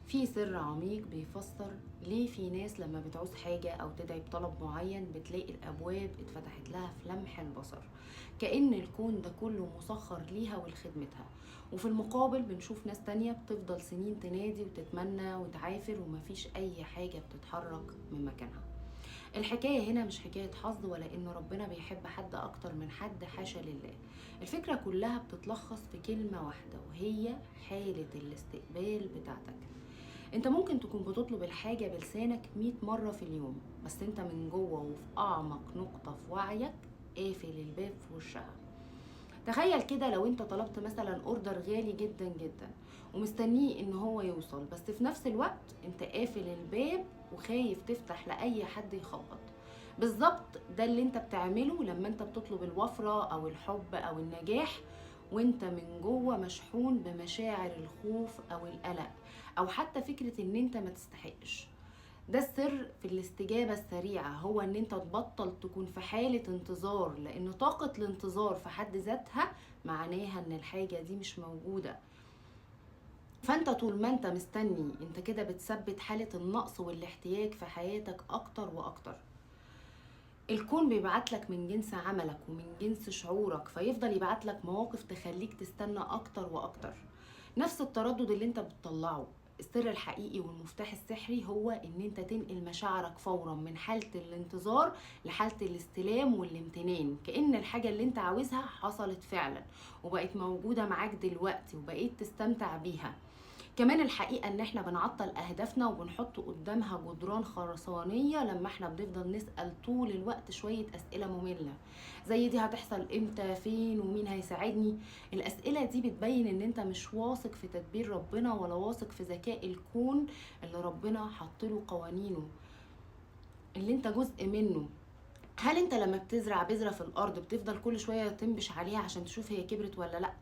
في سر عميق بيفسر ليه في ناس لما بتعوز حاجة أو تدعي بطلب معين بتلاقي الأبواب اتفتحت لها في لمح البصر، كأن الكون ده كله مسخر ليها ولخدمتها. وفي المقابل بنشوف ناس تانية بتفضل سنين تنادي وتتمنى وتعافر ومفيش أي حاجة بتتحرك من مكانها. الحكاية هنا مش حكاية حظ ولا إن ربنا بيحب حد أكتر من حد، حاشا لله. الفكرة كلها بتتلخص في كلمة واحدة، وهي حالة الاستقبال بتاعتك. انت ممكن تكون بتطلب الحاجة بلسانك 100 مرة في اليوم، بس انت من جوه وفي أعمق نقطة في وعيك قافل الباب في وشها. تخيل كده لو انت طلبت مثلا order غالي جدا جدا ومستنيه ان هو يوصل، بس في نفس الوقت انت قافل الباب وخايف تفتح لأي حد يخبط. بالظبط ده اللي انت بتعمله لما انت بتطلب الوفرة او الحب او النجاح، وانت من جوه مشحون بمشاعر الخوف او القلق او حتى فكرة ان انت ما تستحقش. ده السر في الاستجابة السريعة، هو ان انت تبطل تكون في حالة انتظار، لان طاقة الانتظار في حد ذاتها معناها ان الحاجة دي مش موجودة. فانت طول ما انت مستني انت كده بتثبت حالة النقص والاحتياج في حياتك اكتر واكتر. الكون بيبعتلك من جنس عملك ومن جنس شعورك، فيفضل يبعتلك مواقف تخليك تستنى اكتر واكتر. نفس التردد اللي انت بتطلعه. السر الحقيقي والمفتاح السحري هو ان انت تنقل مشاعرك فورا من حالة الانتظار لحالة الاستلام والامتنان، كأن الحاجة اللي انت عاوزها حصلت فعلا وبقت موجودة معاك دلوقتي وبقيت تستمتع بيها. كمان الحقيقة ان احنا بنعطل اهدافنا وبنحط قدامها جدران خرسانية لما احنا بنفضل نسأل طول الوقت شوية اسئلة مملة زي دي هتحصل امتى، فين، ومين هيساعدني. الاسئلة دي بتبين ان انت مش واثق في تدبير ربنا ولا واثق في ذكاء الكون اللي ربنا حطله قوانينه اللي انت جزء منه. هل انت لما بتزرع بذرة في الارض بتفضل كل شوية تنبش عليها عشان تشوف هي كبرت ولا لأ؟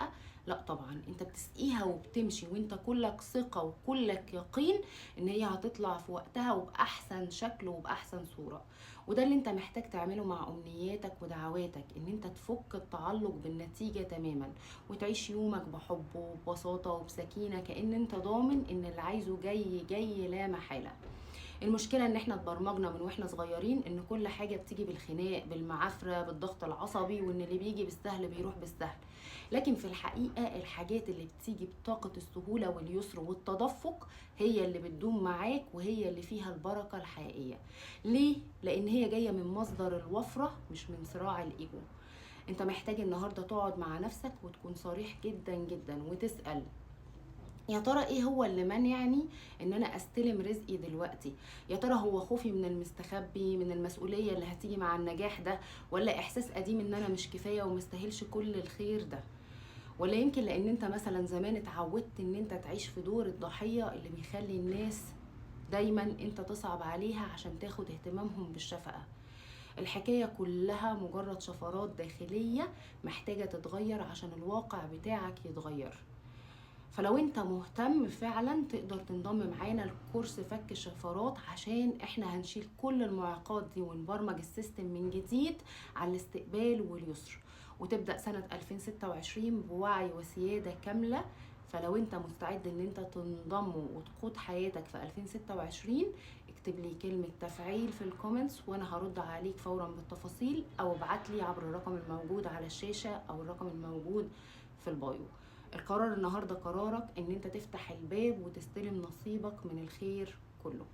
لا طبعا، انت بتسقيها وبتمشي وانت كلك ثقة وكلك يقين ان هي هتطلع في وقتها وبأحسن شكل وبأحسن صورة. وده اللي انت محتاج تعمله مع امنياتك ودعواتك، ان انت تفك التعلق بالنتيجة تماما وتعيش يومك بحب وببساطة وبسكينة، كأن انت ضامن ان اللي عايزه جاي جاي لا محالة. المشكلة ان احنا اتبرمجنا من واحنا صغيرين ان كل حاجة بتيجي بالخناق، بالمعافرة، بالضغط العصبي، وان اللي بيجي بالسهل بيروح بالسهل. لكن في الحقيقة الحاجات اللي بتيجي بطاقة السهولة واليسر والتدفق هي اللي بتدوم معاك وهي اللي فيها البركة الحقيقية. ليه؟ لان هي جاية من مصدر الوفرة مش من صراع الايجو. انت محتاج النهاردة تقعد مع نفسك وتكون صريح جدا جدا وتسأل يا ترى ايه هو اللي منعني ان انا استلم رزقي دلوقتي؟ يا ترى هو خوفي من المستخبي، من المسؤولية اللي هتيجي مع النجاح ده، ولا احساس قديم ان انا مش كفاية ومستاهلش كل الخير ده؟ ولا يمكن لان انت مثلا زمان اتعودت ان انت تعيش في دور الضحية اللي بيخلي الناس دايما انت تصعب عليها عشان تاخد اهتمامهم بالشفقة. الحكاية كلها مجرد شفرات داخلية محتاجة تتغير عشان الواقع بتاعك يتغير. فلو انت مهتم فعلا تقدر تنضم معانا لكورس فك الشفرات، عشان احنا هنشيل كل المعيقات دي ونبرمج ال system من جديد على الاستقبال واليسر، وتبدأ سنة 2026 بوعي وسيادة كاملة. فلو انت مستعد ان انت تنضم وتقود حياتك في 2026 اكتب لي كلمة تفعيل في ال comments وانا هرد عليك فورا بالتفاصيل، او ابعت لي عبر الرقم الموجود على الشاشة او الرقم الموجود في ال bio. القرار النهاردة قرارك ان انت تفتح الباب وتستلم نصيبك من الخير كله.